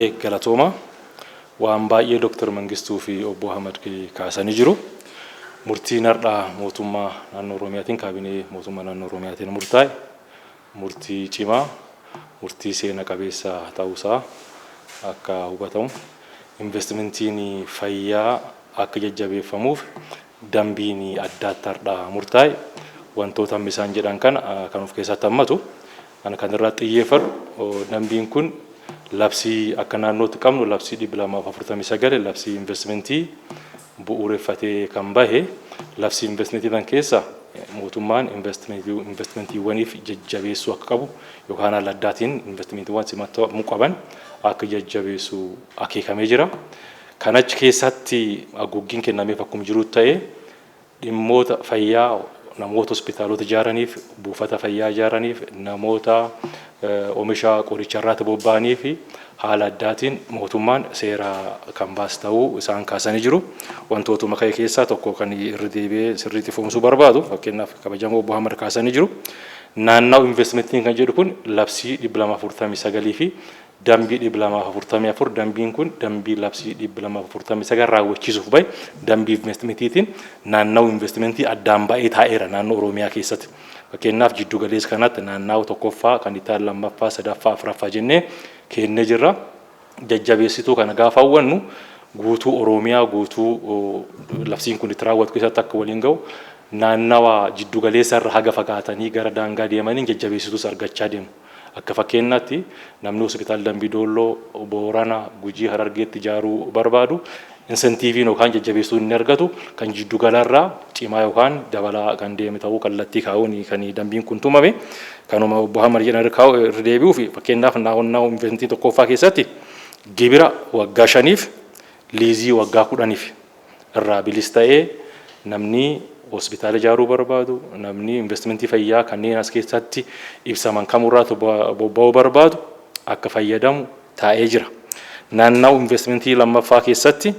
Galatooma. Waan baay'ee Dooktar Mangistuu fi Obbo Ahmad kaasanii jiru. Murtiin har'aa mootummaa naannoo Oromiyaatiin, kaabinee mootummaa naannoo Oromiyaatiin murtaa'e murtii cimaa, murtii seena qabeessa ta'uusaa akka hubatamu, investimentiin fayyaa akka jajjabeeffamuuf dambiin addaatti har'aa murtaa'e wantoota amma isaan jedhan kana kan of keessatti hammatu. Ana kan irraa xiyyeeffadhu, dambiin kun labsii akka naannootti qabnu, labsii 249, labsii investimentii bu'uureffatee kan bahe. Labsii investimentii kan keessa mootummaan investimentiiwwaniif jajjabeessuu akka qabu yookaan haala addaatiin investimentiiwwan simatamuu qaban akka jajjabeessu akeekamee jira. Kan achi keessatti haguuggiin kennameef akkuma jiru ta'ee, dhimmoota fayyaa namoota hospitaalota ijaaraniif, buufata fayyaa ijaaraniif, namoota oomisha qoricha irratti bobba'anii fi haala addaatiin mootummaan seera kan baas ta'uu isaan kaasanii jiru. Wantootuma ka'e keessaa tokko kan irra deebi'ee sirriitti ifoomsuu barbaadu, fakkeenyaaf kabajamoo Obbo Ahmad kaasanii jiru. Naannawa investimentiin kan jedhu kun labsii 249 fi dambii 244. Dambiin kun dambii labsii 249 raawwachiisuuf bahe. Dambii investimentiitiin naannawa investimentii addaan ba'ee taa'eera naannoo Oromiyaa keessatti. Fakkeenyaaf jiddu galeessa kanatti naannawa tokkoffaa, kan itti lammaffaa, sadaffaa, afuraffaa jennee kennee jirra. Jajjabeessituu kana gaafa hawwannu guutuu Oromiyaa guutuu labsiin kun itti raawwatu keessatti akka waliin ga'u, naannawa jiddu galeessa irra haga fagaatanii gara daangaa deemanii jajjabeessituus argachaa deemu. Akka fakkeenyaatti namni hospitaala Dambii Doolloo, Boorana, Gujii, Harargeetti ijaaruu barbaadu incentiveiin yookaan jajjabeessuu inni argatu kan jiddu galarraa cimaa yookaan dabalaa kan deeme ta'uu kallattii kaa'uun kan dambiin kun tumame. Kanuma Obbo Ahmad jedhan irra deebi'uu fi fakkeenyaaf naannoo investimentii tokkoffaa keessatti gibira waggaa 5f, liizii waggaa 10f irraa bilis ta'ee namni hospitaala ijaaruu barbaadu, namni investimentii fayyaa kanneen as keessatti ibsaman kamurraatu bobba'uu barbaadu akka fayyadamu taa'ee jira. Naannoo investimentii lammaffaa keessatti,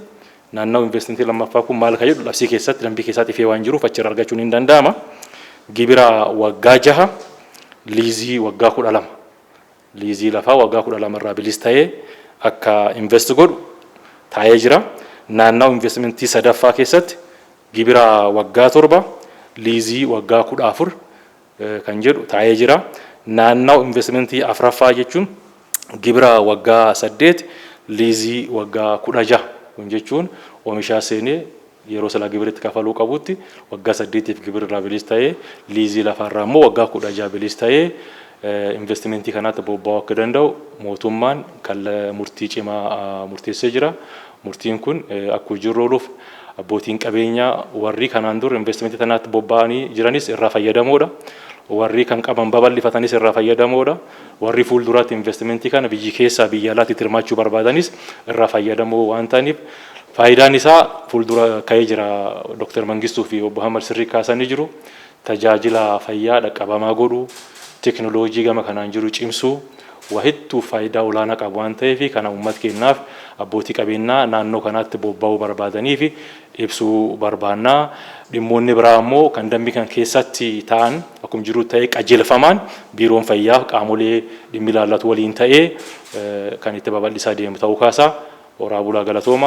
naannoo investimentii lammaffaa kun maal kan jedhu labsii keessatti, dambii keessatti ifee waan jiruuf achirra argachuun hin danda'ama. Gibira waggaa 6, liizii waggaa 12, liizii lafaa waggaa 12 irraa bilis ta'ee akka invest godhu taa'ee jira. Naannoo investimentii sadaffaa keessatti gibira waggaa 7, liizii waggaa 14 kan jedhu taa'ee jira. Naannoo investimentii afuraffaa jechuun gibira waggaa 8, liizii waggaa 16. Kun jechuun oomishaa seenee yeroo silaa gibiritti kafaluu qabutti waggaa 8f gibira irraa bilis ta'ee, liizii lafarraa immoo waggaa 16 bilis ta'ee investimentii kanaatti bobba'uu akka danda'u mootummaan kan murtii cimaa murteessee jira. Murtiin kun akka hojiirra ooluuf abbootiin qabeenyaa warri kanaan dura investimentii kanaatti bobba'anii jiranis irraa fayyadamoodha. Warri kan qaban babal'ifatanis irraa fayyadamoodha. Warri fuulduraatti investimentii kana biyyi keessaa biyya alaatti hirmaachuu barbaadanis irraa fayyadamoo waan ta'aniif faayidaan isaa fuuldura ka'ee jira. Dr. Mangistuu fi Obbo Ahmad sirrii kaasanii jiru. Tajaajila fayyaa dhaqqabamaa godhuu, teekinooloojii gama kanaan jiru cimsuu, waa hedduu faayidaa olaanaa qabu waan ta'eef kana uummata keenyaaf, abbootii qabeenyaa naannoo kanaatti bobba'uu barbaadanii fi ibsuu barbaannaa. Dhimmoonni biraa immoo kan dambii kan keessatti ta'an akkuma jiru ta'ee, qajeelfamaan biiroon fayyaa qaamolee dhimmi ilaallatu waliin ta'ee kan itti babal'isaa deemu ta'uu kaasaa. Horaa bulaa, galatooma.